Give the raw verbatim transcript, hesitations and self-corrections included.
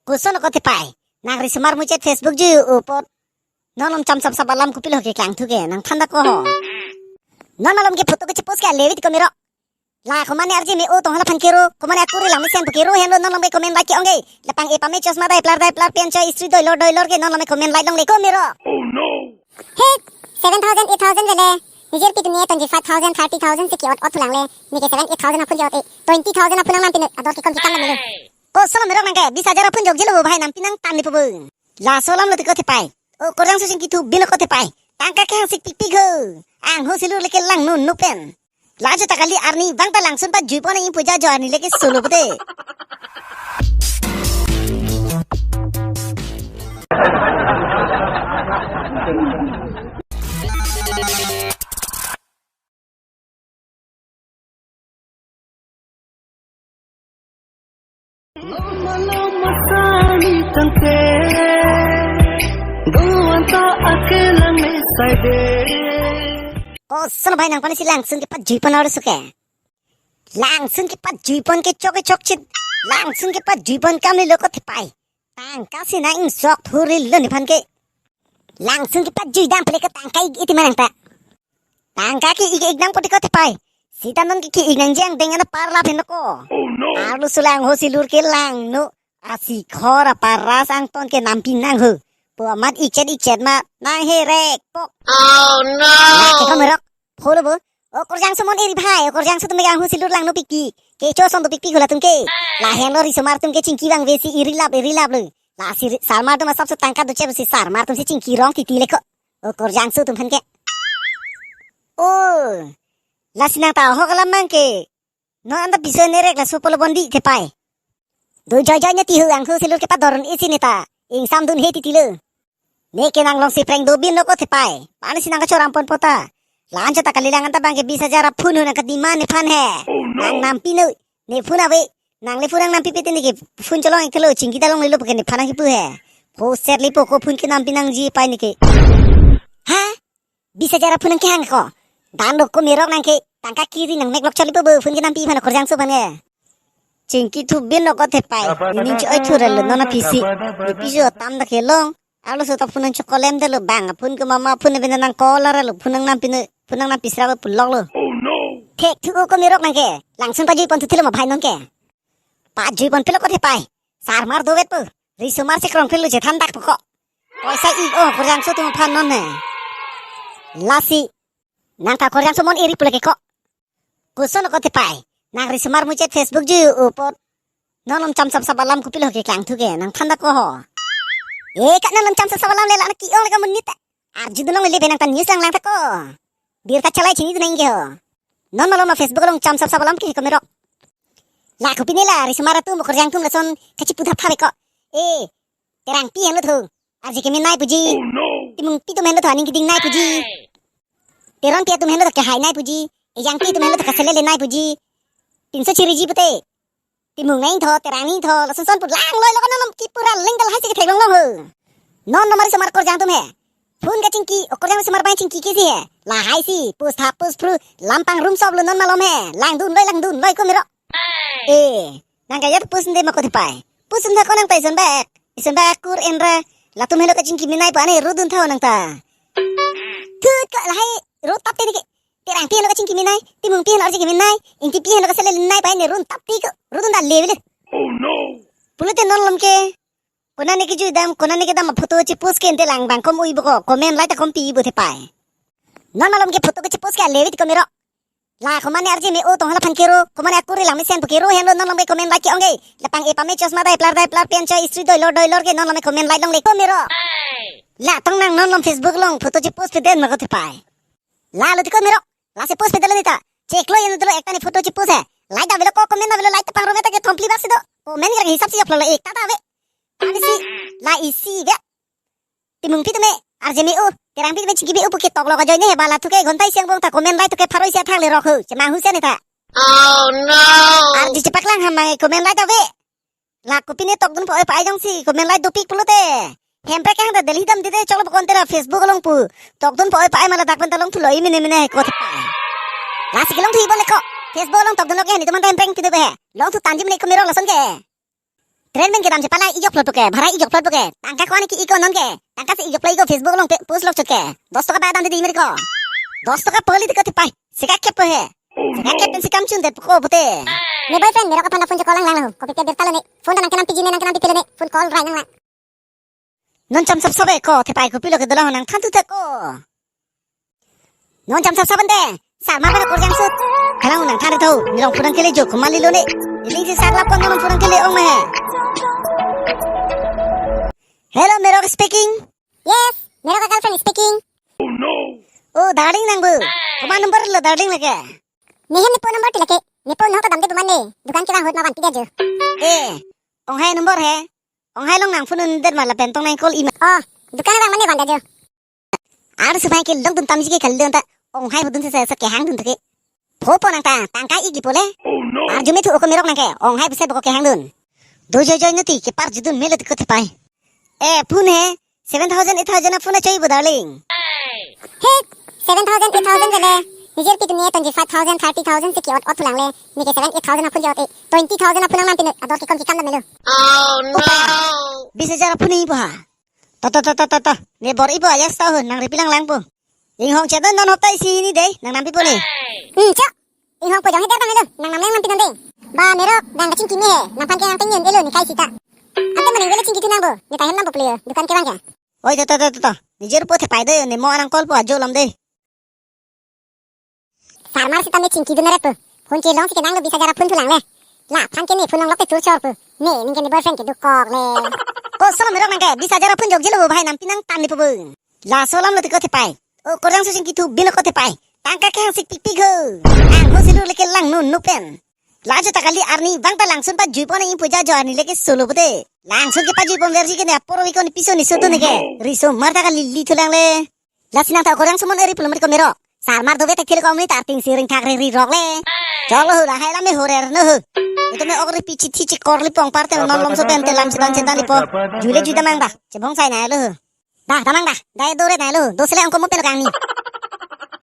Koson ko thepai. Nang risomar muchot Facebook jui apot non malom cham sapsap alam kopilo keklangthu ke nangthan ta ko ho. Non malom ke photo kechipost ke ale vit ko mero. La komat ne arje me-o tong hala phan kero, komat ne akur lang mesen pu kero henlo non malom ke comment like ke-ong ke. Lapang e pame chosma dai plar dai plar pen choi istri doilor doilor ke non malom ke comment like longle ko mero. Oh no. He, seven thousand, eight thousand vele. Nijor pi tuni twenty-five thousand, thirty thousand si ke-ot ot thulang le. Neke seven, eight thousand aphun jok e. Twenty thousand aphun nang nang pinu ador ke kom kikam na melo. Koson mero nang ke, bis hajar aphun jokjelo bo bhai nangpi nangtan ni po bo. Laso alam lo ti ko thepai. O Korjangso chingki thu bin ko thepai. Tangka ke hangsik pikpik ho. Angho silur leke langno no pen. Lajo ta kali arni bang ta langsun pajui pon ing puja jo arni leke solo pute. Loma loma sani tangte, doan ta akelang me saide. Koson bhai nang pani si langsun kepajui pon aru suke. Langsun kepajui pon ke chok ke chokchit. Langsun kepajui pon kam ni lo ko thepai. Tangka si nang sok thuri lo nephan ke. Langsun kepajui dam pele ke tangka ik iti manang ta. Tangka ke ik ik nang poti ko thepai. Sita non ke ke ik nang jeng deng ana parla phen ko. Oh no. Arlo sulang ho silur ke langno. Asi khor aparas angton ke nampi nang ho. Po amat ichet ichet ma nang he rek pok. Oh no. La ke kamerok. Pholo bo. O Korjangso mon eri bhai. O Korjangso tum ke angho silur langno pikpik. Kecho song do pikpik hula tum ke. Lahenlo risomar tum ke chingki vangve si eri lap eri lap lo. Lasi ri-, sarmar tum asap su tangka do chep si sarmar tum si chingki rong titi le ko. O Korjangso tum phan ke. O. Lasi nang ta ho kalam mang ke. Non anta piso ne rek laso polo bondi thepai. Do joy joy ne ti hu angho silur kepadorun isi ne ta. Ingsam dun he titi lo. Neke nang long si prank do bin lo ko thepai. Pani si nang kachoram pon pota. Lancho ta kali lang anta bang ke bis hajar aphun hu nang kadima nephan he. Oh no. Nang nampi no. Nephun ave. Nang le phun nang nampi pete neke phun cholong ik lo chingki dalong le lo pake nephan nang kipu he. Pho ser le po ko phun ke nampi nangji pai neke. Ha? Bis hajar aphun nang kehang ko. Dan do ko merok nang ke tangka kiri nang mek lok chali po bo phun ke nampi phan Korjangso phan ke. Chingki thu bin lo ko thepai. Ini cho ai thu relo non aphi si. Ni piso tam ta ke long. Arlo so ta phun nang chokolem de lo bang. Phun ke mama phun ne bina nang kola relo phun nang nampi ne phun nang nampi sra pu lok lo. Oh no. Thek thu ko merok nang ke. Langsun pajui pon thu thilo ma bhai non ke. Pajui pon pilo ko thepai. Sarmar do vet po. Risomar se krong phelo je than dak po ko. Poisa ik o Korjangso tum phan non he. Lasi. Nang ta Korjangso mon eri pule ke ko. Koson ko thepai. Nang risomar muchot Facebook jui apot. Non malom cham sapsap alam kopilo keklangthu ke nangthan ta ko ho. E ka non malom cham sapsap alam le la na ke-ong le ka monit. Arju dunong le le nang ta news lang lang ta ko. Dir ta chalai chini dunang ke ho. Non malom ma Facebook along cham sapsap alam ke ko merok. La kopine la risomar atum Korjang atum lason kachipu thap thap ko. E, Terangpi henlo tho. Arje kemenei puji. Oh no. Timungpi atum henlo tho aning kedingnei puji. Teronpi atum henlo tho kehainei puji. Ejangpi atum henlo tho kaselelenei puji. Pinso chiriji pute. Timung nangtho, Terang nangtho, lason son pu lang loi lo ko non malom kipu ra ling dal hai si kethek long long ho. Non nomar risomar Korjang atum he. Phun kachingki, o Korjang risomar bang chingki ke si he. Lahai si, pus thap pus phru, lampang rum sop lo non malom he. Langdun loi, langdun loi ko mero. Eh, nang kaya pus nde ma ko thepai. Pus nde ko nang ta ison bak. Ison bak kur enra. Latum helo kachingki menei pu ane rodun tha ho nang ta. Thut ko lahai ro tap te neke. Terangpi helo kachingki menei, Timungpi helo arje kemenei, Ingtipi helo kaselelenei pai ne run tap ti ko. Rodun ta le vele. Oh no. Pulote non malom ke. Konane kejui dam, konane kedam photo chipost ke ante lang bang kom ui bo ko, comment like ta kom pi bo thepai. Non malom ke photo kechipost ke ale vit ko mero. La komat ne arje me-o tong hala phan kero, komat ne akur lang mesen pu kero henlo non malom ke comment like ke-ong ke. Lapang e pame chosma dai plar dai plar pen choi istri doilor doilor ke non malom ke comment like longle ko mero. La tong nang non malom Facebook along photo chipost pe den ma ko thepai. La lo ti ko mero. Lasi post pe dolo neta. Cheklo yen dolo ekta ne photo chipost he. Like ta velo ko comment ta velo like ta pangrum eta ke thompli bak si do. Comment ke hisap si joklo lo ekta ta ave. Ani si la isi ve. Timungpi atum me arje me-o, Terangpi atum me chingki me-o pu ke toklo ka join he bala thu ke ghonta isi angbong ta comment like thu ke pharo isi athak le rok ho. Chemang hu se neta. Oh no. Arje chepaklang ham mai comment like ta ave. La kopine tokdun po oi pa ai jongsi comment like dopik pulote. Hemprek ke hang ta Delhi dam dide choklo pokon tera Facebook along pu. Tokdun po oi pa ai mala dak pen ta long thu loi mene mene ko thepa. Lasi kelong thu ibon le ko. Facebook along tokdun lo ke ni teman ta hemprek kido be. Long thu tanjim le ko mero lason ke. Rent pen kedam si palai ijok plot puke, bhara ijok plot puke. Tangka ko ani ke-ik ko non ke. Tangka si ijok plot iko Facebook along pe post lok chot ke. Dos toka ba dam di meri ko. Dos toka poli di ko thepai. Sika kep he. Sika kep pen si kam chun det ko pute. Ne boyfriend Merok aphan phone chokol lang lang lo. Kopi pe birta lo ne. Phone nang kenam piji ne nang kenam pipilo ne. Phone call rai nang lang. Non cham sap sap e ko thepai kopilo kedo la ho nangthan tu ta ko. Non cham sap sap ante. Sarmar pen akorjang sut. Kalang nangthan tho. Nilong phone nangkele jo kumali lo ne. Iling si sarlap kon nilong phone nangkele ong me he. Hello, Merok speaking. Yes, Merok girlfriend speaking. Oh, darling nang bu. Komat number lo darling lake? Nehem ne phone number ti lake. Ne phone no kadam de bu mane. Dukan kevang ahut ma vanpi de jo. Eh, onghai number he. Onghai along nang phone un det ma lapen tong nang call i ma. Oh, dukan vang mane van de jo. Ar supai ke long dun tamji ke kal dun ta. Onghai dun se se kehang dun ta ke. Pho po nang ta, tangka ik-ik po le. Arju me thu oko Merok nang ke. Onghai puse boko kehang dun. Do joi joi nati ke par judun mele ko thepai. Eh, phone he. Seven thousand, eight thousand a phone achoi bo darling. He, seven thousand, eight thousand jale. Nijer pi dunia twenty five thousand, thirty thousand si ke ot ot thulang le. Neke seven, eight thousand a phone je ot e. Twenty thousand a phone nang pinu ador ke kon ke kam dam melo. Oh no. Bis hajar a phone ni bo ha. Ta ta ta ta ta ta. Ne bor ipo ayas ta ho nang repi lang lang po. Inghong chedon non hopta isi ni dei nang nampi po ne. Hmm, cha. Inghong po jong hether bang helo nang nam lang nampi non dei. Ba Merok nang kachingki me he nang phan ke nang tengen elo ne kai sita. Ante maning vele chingki thu nang bo. Ne ta hem nam bo player dukan kevang ke. Oi ta ta ta ta ta. Nijer po thepai dei ne mo anang call po ajo lam dei. Sarmar sita me chingki dun ret pu. Phone chelong si kenang lo bis hajar a phone thulang le. La phan ke ne phone long lok te tur chor pu. Ne ning ke ne boyfriend ke dukok le. Ko solo Merok nang ke bis hajar a phone jok jelo bo bhai nampi nangthan di pu bu. La solam lo ti ko thepai. O korjang su chingki thu bin ko thepai. Tangka kehang sik pik pik ho. Ang ho silur leke lang nun nuk pen. La jo ta kali arni bang ta langsun pajui pon ing puja jo arni leke solo pute. Langsun ke pajui pon verji ke ne apor wi ko ni piso ni soto ne ke. Riso mar ta kali li thulang le. Lasi nang ta korjang sumon eri pulumri ko Merok. Sarmar dove ta thil ko muni ta arting siring thak riri rok le. Chok lo hu lahai lame horer no hu. Itu me ok ri pichi thichi kor li pong parte non lom so pen te lam setan setan li po. Jule juda mang ba. Chebong sai na lo hu. Ba, tamang ba. Dai dore na lo. Dosele angko mo pen kang ni.